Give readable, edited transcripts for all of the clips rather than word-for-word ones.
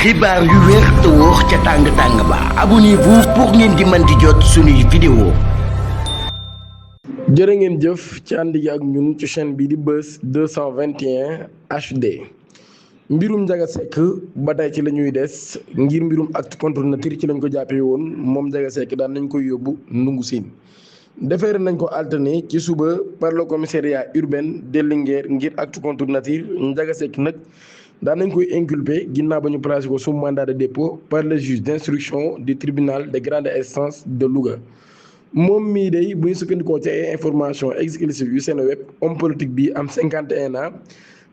xibaar yu wér te wóor ca tàng-tàng ba abonnez-vous pour ngeen di mën di jot suñuy vidéo. jërë ngeen jëf ci ànd gi ak ñun ci chaîne bi di Buzz 221 HD mbirum Ndiaga Seck ba tey ci la ñuy des ngir mbirum acte contre nature ci lañ ko jàppee woon moom Ndiaga Seck daan nañ koy yóbbu Ndungu Siin defeere nañ ko alterné ci suba par le commissariat urbain de Linguère ngir acte contre nature Ndiaga Seck nag daan nañ koy inculpé ginnaaw ba ñu placé ko sous mandat de dépôt par le juge d'instruction du tribunal de grande instance de Louga. moom mii day bu ñu sukkandikoo ci ay information exclusive yu Seneweb homme politique bi am 51 ans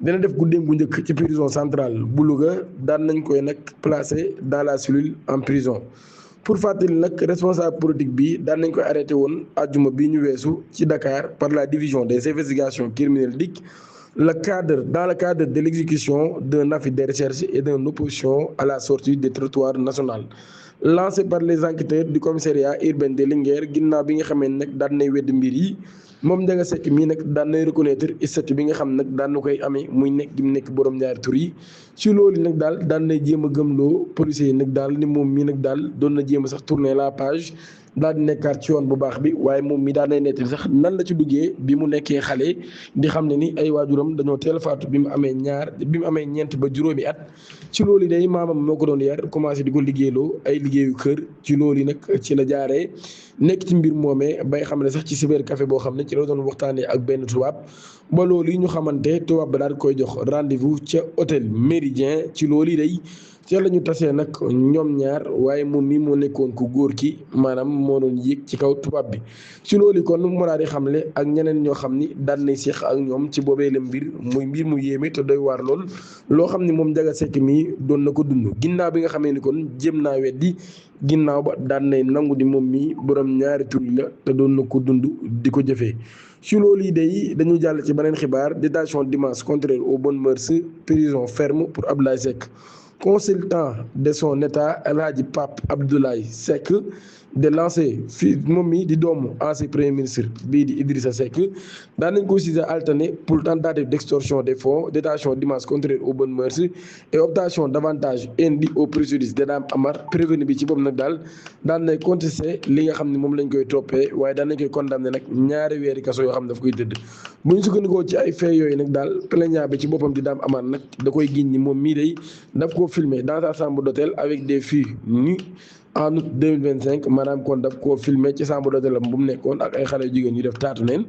dina def guddeem bu njëkk ci prison centrale bu Louga daan nañ koy nag placé dans la cellule en prison. pour fàttali nag responsable politique bi daan nañ koy arrêté woon àjjuma bi ñu weesu ci Dakar par la division des investigations criminelles DIC dans le cadre de l'exécution d'un avis de recherche et d'une opposition à la sortie du territoire national lancé par les enquêteurs du commissariat urbain de Linguère ginnaaw bi nga xamee nag daan nay wedd mbir yi moom Ndiaga Seck mii nag daan nay reconnaître statut bi nga xam nag daan na koy amee muy nekk gi mu nekk borom ñaari tur yi ci loolu nag daal daan nay jéem a gëmloo policiers yi nag daal ni moom mii nag daal doon na jéem a sax tourner la page daal di nekkaat ci yoon bu baax bi waaye moom mi daan nay nettali sax nan la ci duggee bi mu nekkee xale di xam ne ni ay waajuram dañoo teel faatu bi mu amee ñeent ba juróomi at ci loolu day maamam moo ko doon yar commencé di ko liggéeyloo ay liggéeyu kër ci loolu nag ci la jaaree nekk ci mbir moomee bay xam ne sax ci cyber café boo xam ne ci la doon waxtaanee ak benn tubaab ba loolu yi ñu xamante tubaab ba daal di koy jox rendez-vous ca hôtel Méridien ci loolu yi day ci la ñu tasee nag ñoom ñaar waaye moom mi moo nekkoon ku góor ki maanaam moo doon yéeg ci kaw tubaab bi ci loolu kon mu daal di xamle ak ñeneen ñoo xam ni daan nay séq ak ñoom ci boobee la mbir muy mbir mu yéeme te doy waar lool loo xam ni moom Ndiaga Seck mi doon na ko dund ginnaaw bi nga xamee ni kon jéem naa weddi ginnaaw ba daan nay nangu di moom mi borom ñaari tur la te doon na ko dund di ko jëfee. ci loolu yi day dañu jàll ci beneen xibaar détention dimanche contraire aux bonnes mœurs prison ferme pour Abdoulaye Seck. Consultant de son état El Hadji Pape Abdoulaye Seck de lancer fii moom mi di doomu ancien premier ministre bii di Idrissa Seck daan nañ ko jugé alterné pour tentative d'extorsion des fonds détention dimanche contraire aux bonnes mœurs et obtention d'avantages indus au préjudice de Dame Amar prévenu bi ci boobu nag daal daan nay contesté li nga xam ne moom lañ koy toppee waaye daan nañ koy condamné nag ñaari weeri kaso yoo xam ne daf koy tëdd bu ñu sukkandikoo ci ay faits yooyu nag daal plaignant bi ci boppam di Dame Amar nag da koy giñ ni moom mii day daf ko filmé dans sa chambre d'hôtel avec des filles nues en août 2025 maanaam kon daf koo filmé ci chambre d'hôtel am bu mu nekkoon ak ay xale yu jigéen yu def taatu neen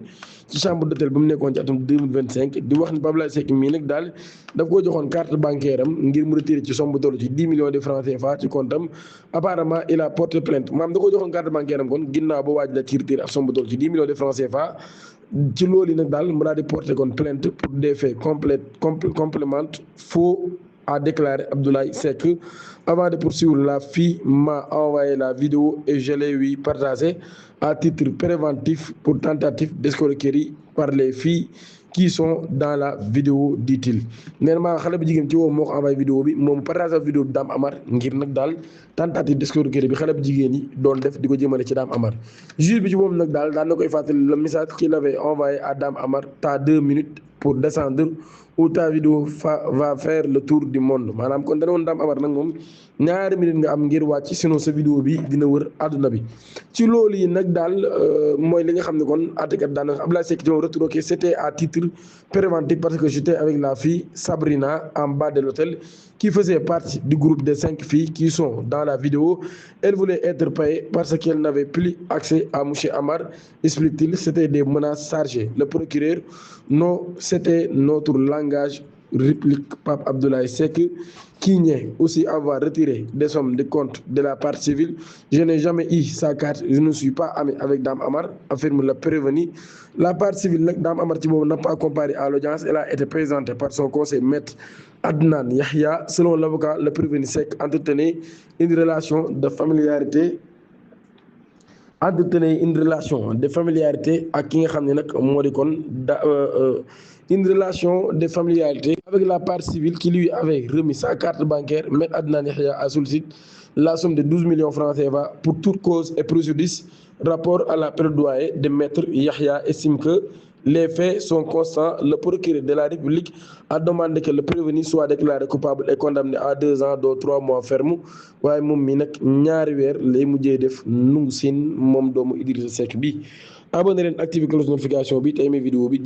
ci chambre d'hôtel bu mu nekkoon ci atum 2025 di wax ni Pape Abdoulaye Seck mii nag daal daf koo joxoon carte bancaire am ngir mu retiré ci somme bu toll ci 10 millions de francs CFA ci compte am apparemment il a porté plainte maanaam da koo joxoon carte bancaire am kon ginnaaw ba waaj la ci retiré ak somme bu toll ci 10 millions de francs CFA ci loolu nag daal mu daal di porté kon plainte pour des faits complémentaires faux a déclaré Abdoulaye Seck. Avant de poursuivre, la fille m'a envoyé la vidéo et je l'ai lui partagée à titre préventif pour tentative d'escroquerie par les filles qui sont dans la vidéo, dit-il. nee na maa xale bu jigéen ci woo moo ko envoyé vidéo bi moom partagé vidéo bi Dame Amar ngir nag daal tentative d'escroquerie bi xale bu jigéen yi doon def di ko jëmale ci Dame Amar juge bi ci moom nag daal daan na koy fàttali le message qu'il avait envoyé à Dame Amar t'as 2 minutes pour descendre ou ta vidéo va faire le tour du monde maanaam kon dana woon Dame Amar nag moom ñaari minute nga am ngir wàcc sinon sa vidéo bi dina wër àdduna bi ci loolu yi nag daal mooy li nga xam ne kon àttekat daan na Abdoulaye Seck ci moom retour que c'était à titre préventif parce que j'étais avec la fille Sabrina en bas de l'hôtel qui faisait partie du groupe de 5 filles qui sont dans la vidéo. Elle voulait être payée parce qu'elle n'avait plus accès à monsieur Amar, explique-t-il. C'était des menaces chargées. Le procureur, non, c'était notre langage, réplique Pape Abdoulaye Seck, qui nie aussi avoir retiré des sommes de compte de la partie civile. Je n'ai jamais eu sa carte, je ne suis pas ami avec Dame Amar, affirme le prévenu. La partie civile, Dame Amar n'a pas comparé à l'audience, elle a été présentée par son conseil maître Adnan Yahya. Selon l'avocat, le prévenu Seck entretenait une relation de familiarité ak ki nga xam ne nag moo di kon une relation de familiarité avec la partie civile qui lui avait remis sa carte bancaire. Maître Adnan Yahya a sollicité la somme de 12 millions francs CFA pour toute cause et préjudice. Rapport à la plaidoyer de Maître Yahya estime que les faits sont constants. Le procureur de la République a demandé que le prévenu soit déclaré coupable et condamné à 2 ans dont 3 mois ferme waaye moom mi nag ñaari weer lay mujjee def nungu siin moom doomu Idrissa Seck bi abonné leen activé cloche notification bi tey mi vidéo bi